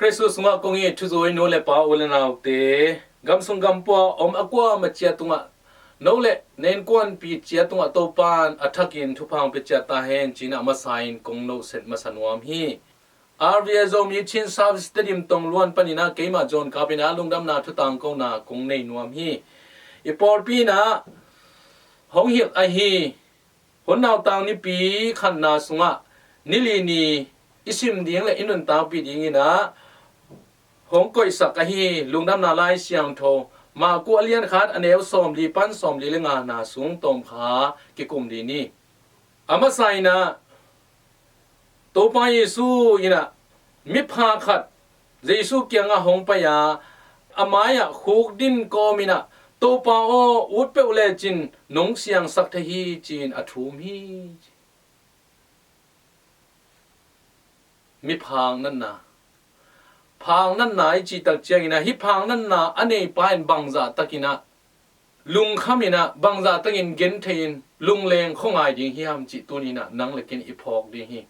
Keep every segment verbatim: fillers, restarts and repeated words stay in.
Khrih Jesuh sungah kong it thuzui nu le pa, u le naute, gam sung gam pua om a kuamah ciat tungah, no le na innkuanpih ciat tungah Topa'n a thakin thupha hong pia ciat ta hen ci-in a masa-in kong nohset masa nuam hi. R V A Zomi Chin Service Stadium tong luan panin ah keimah John Kap in ah lungdamna thutangkona kong nei nuam hi. I pawlpi in ah hong hilh ahi hun nautang nipi khatna sungah ni li ni i sim ding le i nuntakpih dingin ah hong koihsak ahi Lungdamna Lai Siangtho Marku a lian khat, a neu sawmli pan sawmli le ngana sung tawmkhat kikum ding hi. A masa in ah Topa Jesuh in ah miphak khat Jesuh kiangah hong pai a, a mai-ah khukdin kawmin ah, "Topa aw, ut peuh lecin nong siangsak thei hi," ci-in a thum hi. Miphak natna, phak natna i cih tak ciangin ah, hih phak natna a nei pa in bangzah takin ah lungkham in ah, bangzah takin genthei in lungleng khuangai ding hiam cih tuni in ah nang le kei in i phawk ding hi.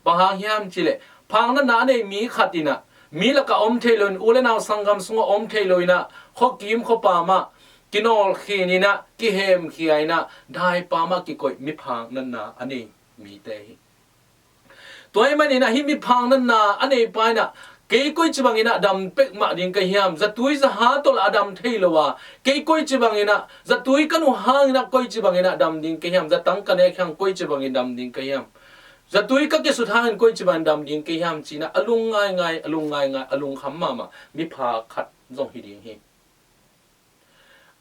Bang hang hiam cih leh, phak natna a nei mi khat in ah, mi lakah om thei lo in, u le nau sanggam sungah om thei lo in ah, khuakim khuapam ah kinawlkhin in ah, kihemkhia in ah, daipam ah kikoih miphak natna a nei mite hi. Tua ahih manin ah hih miphak natna a nei pa in ah, "Kei koici bangin ah dam pek mah ding ka hiam? Zatui zaha tawh lah a dam thei lo a, kei koici bangin ah, zatui ka nuh hangin ah koici bangin ah dam ding ka hiam? Zatang ka nek hang koici bangin dam ding ka hiam? Zatui ka kisut hangin koici bangin dam ding ka hiam?" ci-in ah a lung ngaingai, a lung ngaingai, a lungkham mahmah miphak khat zong hi ding hi.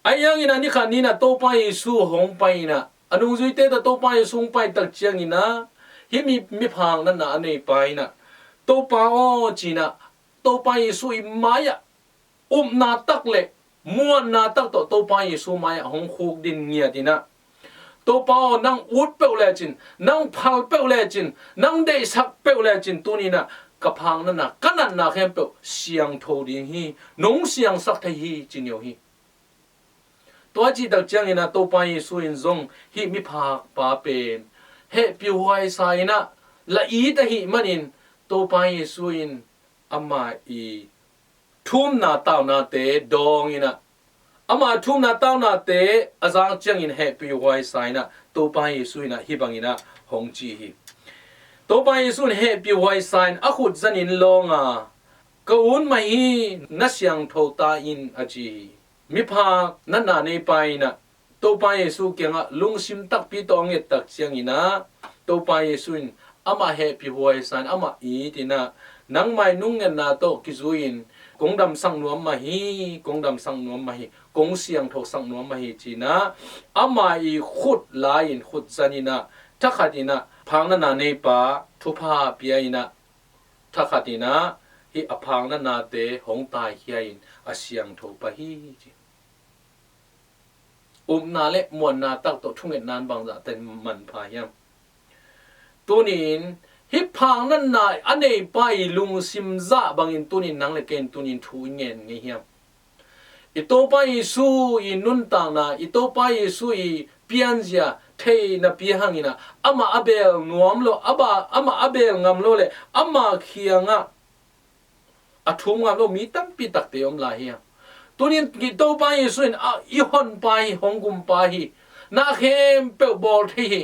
Ahi hangin ah ni khat ni in ah Topa Jesuh hong pai in ah, a nungzuite tawh Topa Jesuh hong pai tak ciangin ah, hih mi, miphak natna a nei pa in ah, "Topa aw," ci-in ah, Topa Jesuh i mai-ah upna tak le muanna tak tawh Topa Jesuh mai-ah hong khukdin ngiat in ah, "Topa aw, nang ut peuh lecin, nang phal peuh lecin, nang deihsak peuh lecin, tuni in ah ka phak natna, ka natna khempeuh siangtho ding hi, nong siangsak thei hi," ci ni uh hi. Tua cih tak ciangin ah Topa Jesuh in zong hih miphak pa pen hehpihhuai sa in ah, la it ahih manin Topa Jesuh in ama i thumna taunate dawng in ah, ama thumna taunate a zak ciangin hehpihhuai sa in ah Topa Jesuh in ah hih bangin ah hong ci hi. Topa Jesuh in hehpihhuai sa in a khut zanin lawng a, "Ka ut mah hi, na siangtho ta in," a ci hi. Miphak natna nei pa in ah Topa Jesuh kiangah lungsim takpi tawh a nget tak ciangin ah, Topa Jesuh in amah hehpihhuai sa in, amah it in ah, "Nangmah i nungngatna tawh kizui-in kong damsak nuam mah hi, kong damsak nuam mah hi, kong siangthosak nuam mah hi," ci-in ah, ama i khut la in, khut zan in ah, thakhat in ah phak natna nei pa thupha pia in ah, thakhat in ah hih a phak natnate hong taikhia in a siangtho pah hi, ci. Upna le muanna tak tawh thungetna in bangzah takin manpha hiam? Tuni-in hih phak natna a nei pa i lungsim zah bangin tuni-in nang le kei in tuni-in thu i ngen ngei hiam? I Topa Jesuh i nuntakna, i Topa Jesuh i pianzia thei napi hangin ah, amah a bel nuam lo, a ba, amah a bel ngam lo le amah kiangah a thum ngam lo mi tampi takte om lai hiam? Tuni-in i Topa Jesuh in, a, i honpa hi, hong gumpa hi, na khempeuh bawl thei hi,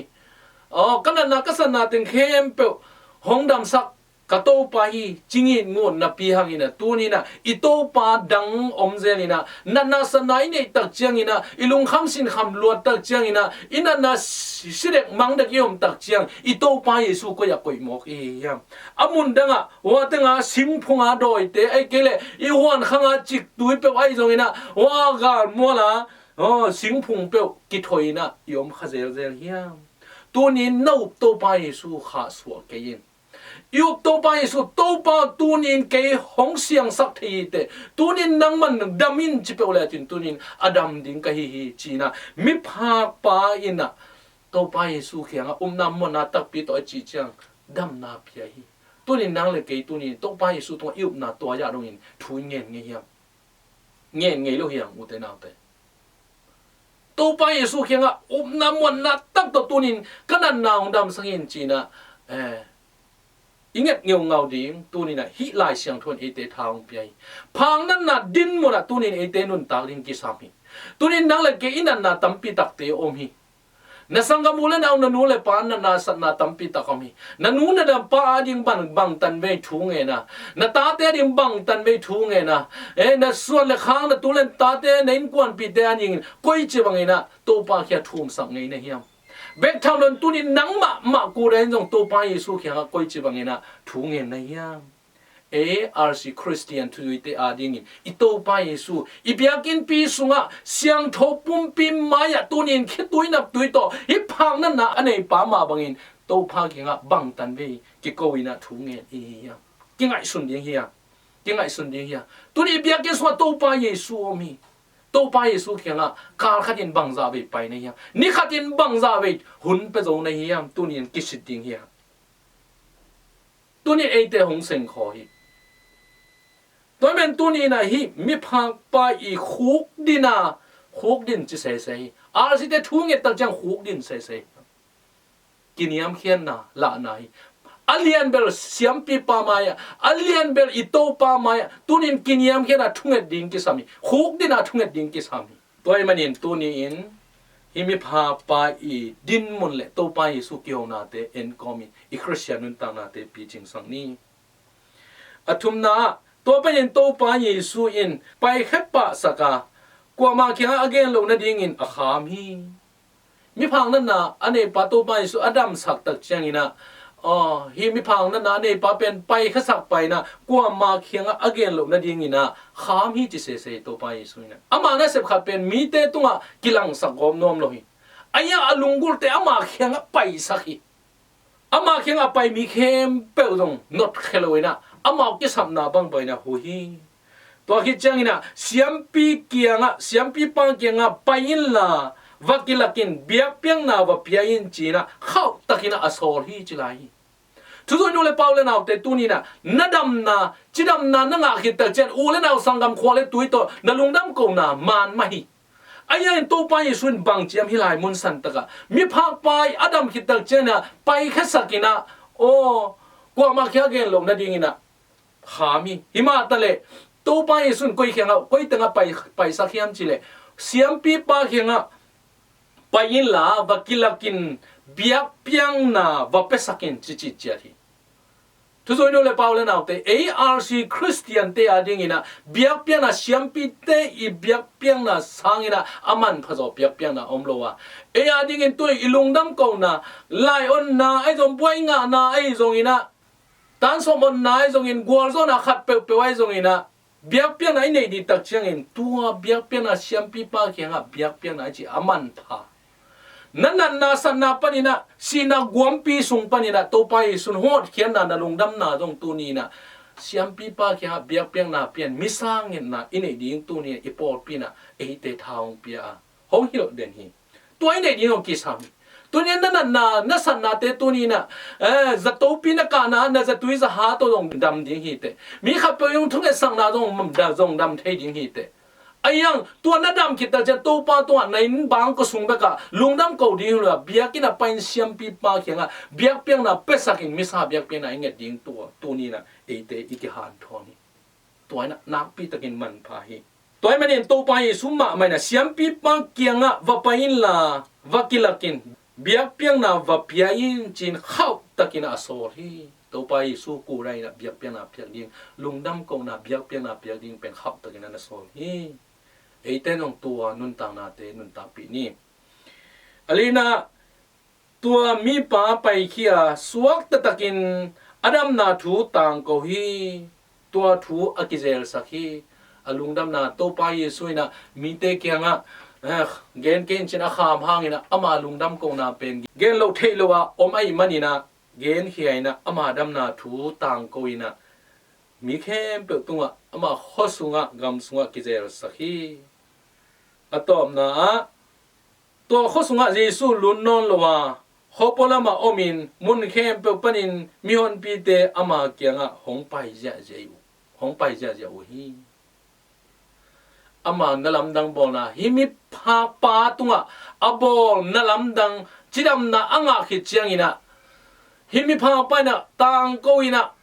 aw, ka natna ka satna teng khempeuh hong damsak ka Topa hi, ci ngitngut napi hangin ah, tuni-in ah i topa dang om zel in ah, natna satna i neih tak ciangin ah, i lungkham sinkham luat tak ciangin ah, i natna si, si dek mang dek i om tak ciang, i Topa Jesuh koi ah koih mawk i hi hiam? A mun dangah, hua tengah singphunga dawite, ahih kei leh i huan khanga ciktui peuh ahi zongin ah, hua galmual a, aw, singphung peuh kithoih in ah i om kha zelzel hiam? Tuni-in na up Topa Jesuh khahsuah kei in. I up Topa Jesuh, "Topa, tuni-in kei hong siangsak thei hi teh, tuni-in nangman dam in," ci peuh lecin, "Tuni-in a dam ding ka hi hi," ci-in ah miphakpa in ah Topa Jesuh kiangah upna muanna takpi tawh a cih ciang damna pia hi. Tuni-in nang le kei tuni-in Topa Jesuh tungah i upna tua zah dongin thu i ngen ngei hiam? Ngen ngei lo hi hang, ute naute. Topa Jesuh kiangah upna muanna tak tawh, "Tuni-in ka natna hong damsak in," ci-in ah, eh, i nget ngeungau ding, tuni-in ah hih Lai Siangtho in eite tha hong pia hi. Phak natna dinmun ah tuni-in eite nuntak ding kisam hi. Tuni-in nang le kei i natna tampi takte om hi. Na sanggam u le nau, na nu le pa natna satna tampi tak om hi. Na nu na dam pa ading bang, bangtan vei thu ngen a, na tate ading bangtan vei thu ngen a, e, na suan le khang, na tu le tate, na innkuanpihte adingin koici bangin ah Topa kiangah thumsak ngei na hiam? Bek tham lo-in tuni-in nang mahmah kuda in zong Topa Jesu kiangah koici bangin ah thu ngen na hiam? A R C Christian thuzuite adingin i Topa Jesu i biakinnpi sungah siangtho pumpi mai-ah tuni-in khitui naptui tawh hih phak natna a neipa mah bangin Topa kiangah bangtan vei kiko-in ah thu ngen i hi hiam? Kingaihsun ding hi a, kingaihsun ding hi a. Tuni i biakinn sungah Topa Jesu om hi. Topa Jesu kiangah kal khatin bangzah vei pai na hiam? Ni khatin bangzah vei hun pia zo na hiam? Tuni-in kisit ding hi a. Tuni-in eite hong seng khaw hi. Tua ahih manin tuni-in ah hih miphakpa i khukdin a, khukdin ci sese hi. R C te thu nget tak ciang khukdin sese hi. Kiniamkhiatna lahna hi. A lianbel siampipa mai-ah, a lianbel i Topa mai-ah tuni-in kiniamkhiatna thunget ding kisam hi. Khukdin a thunget ding kisam hi. Tua ahih manin tuni-in hih miphakpa i dinmun le Topa Jesu kihonate enkawmin i Khristian nuntaknate picingsak ni. A thumna ah, tua panin Topa Jesu in paikhia pahsak a, kuamah kiangah a gen loh nadingin a kham hi. Miphak natna a neipa Topa Jesu a damsak tak ciangin ah, aw, hih miphak natna a neipa pen paikhiasak pah in ah, kuamah kiangah a gen loh nadingin ah kham hi ci sese hi Topa Jesu in ah. Ama nasep khat pen mite tungah kilangsak gawp nuam lo hi. Ahi a, a lunggulte ama kiangah paisak hi. Ama kiangah pai mi khempeuh zong notkhia lo in ah, amau kisapna bangbang in ah huh hi. Tua khit ciangin ah siampi kiangah, siampipa kiangah pai inla, va kilak in, biakpiakna va pia in ci-in ah khauhtakin ah a sawl hi ci lai hi. Thuzuinu le pau le naute tuni-in ah na damna, cidamna na ngah khit tak ciang u le nau, sanggam, khua le tui tawh na lungdam kohna man mah hi. Ahi hangin Topa Jesu in bang ci hiam, hih lai mun santakah miphakpa i a dam khit tak ciangin ah paikhiasak in ah, aw, kuamah kiangah gen loh nadingin ah kham hi. Himah taleh Topa Jesu in koi kiangah, koi tengah pai, paisak hiam cih leh, siampipa kiangah pai inla, va kilak in, biakpiakna va piasak in ci, ci ciat hi. Thuzuinu le pau le naute, A R C Khristiante adingin ah biakpiakna, siampite i biakpiakna sangin ah a manpha zaw biakpiakna om lo a. Ei adingin tuni i lungdam kohna, lai-onna ahi zong, buai ngahna ahi zongin ah, tansawm onna ahi zongin, gualzawhna khat peuhpeuh ahi zongin ah, biakpiakna i neih ding tak ciangin tua biakpiakna, siampipa kiangah biakpiakna i cih a manpha. Na natna satna panin ah, sihna guampi sung panin ah Topa Jesu in hotkhiatna, na lungdamna zong tuni-in ah siampipa kiangah biakpiakna pia in, misa ngetna i neih ding tuni-in ah i pawlpi in ah eite tha hong pia a, hong hilh den hi. Tua i neih ding hong kisam hi. Tuni-in na natna, na satnate tuni-in ah, eh, zatopi na kahna, na zatui zaha tawh zong dam ding hi teh. Mi khatpeuh in hong thungetsakna zong dam, zong dam thei ding hi teh. Ahi hang tua na dam khit tak ciang Topa tungah na inn bangkua sung bekah lungdam ko ding hi lo a, biakinn ah pai in, siampipa kiangah biakpiakna piasak in, misa biakpiakna i nget ding tua tuni-in ah eite i kihanthawn hi. Tua in ah nakpi takin manpha hi. Tua ahih manin Topa Jesu mahmah in ah siampipa kiangah va pai inla, va kilak in, biakpiakna va pia in ci-in khauhtakin ah a sawl hi. Topa Jesu kura in ah biakpiakna piak ding, lungdam kohna, biakpiakna piak ding pen khauhtakin ah na sawl hi. Eite zong tua nuntaknate nuntakpih ni. A lina, tua mipa paikhia suak taktakin a damna thu tangko hi. Tua thu a kizelsak hi. A lungdamna, Topa Jesu in ah mite kiangah, eh, gen kei in ci-in a kham hangin ah ama lungdam kohna pen gen loh theih loh ah om ahih manin ah, genkhia in ah ama damna thu tangko in ah mi khempeuh tungah, ama khua sungah, gam sungah kizelsak hi. A tawpna ah, tua khua sungah Jesu lut nawn lo a, khuapua lamah omin mun khempeuh panin mihonpite ama kiangah hong pai ziahziah uh, hong pai ziahziah uh hi. Ama na lamdang bawlna, hih miphakpa tungah a bawl na lamdang, cidamna a ngah khit ciangin ah, Hih mipa pa in ah tangko in ah,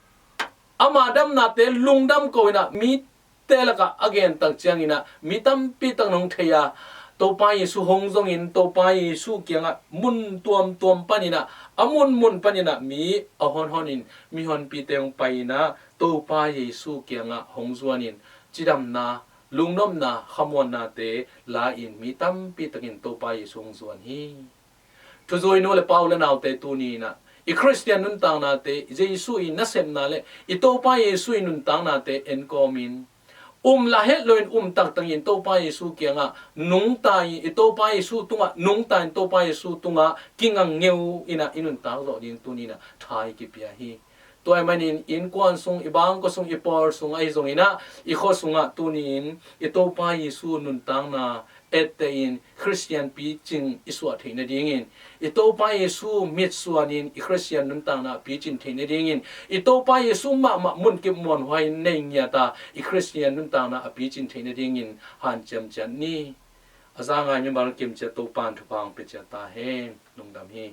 ama damnate lungdam ko in ah, mite lakah a gen tak ciangin ah mi tampi tak in hong thei a, Topa Jesu hong zongin Topa Jesu kiangah mun tuamtuam panin ah, a munmun panin ah mi a honhon in, mihonpite hong pai in ah Topa Jesu kiangah hong zuanin cidamna, lungnopna, khamuannate la-in mi tampi takin Topa Jesu hong zuan hi. Thuzui nu le pa, u le naute, tuni in ah i Khristian nuntaknate, Jesu i nasepna le i Topa Jesu i nuntaknate enkawmin, um lah het loin um taktakin Topa Jesu kiangah nungta in, i Topa Jesu tungah nungta in, Topa Jesu tungah kinga ngeu in ah i nuntak zawh ding tuni in ah tha i kipia hi. Tua ahih manin innkuan sung, i bangkua sung, i pawl sung ahi zongin ah, i khua sungah tuni in i Topa Jesu nuntakna etteh in Khristian picing i suah theih nadingin, i Topa Jesu mitsuanin i Khristian nuntakna a picin theih nadingin, i Topa Jesu mahmah munkip muanhuai nei ngiat a, i Khristian nuntakna a picin theih nadingin hanciam ciat ni. A za ngai mimal kim ciat Topa'n thupha hong pia ciat ta hen. Lungdam hi.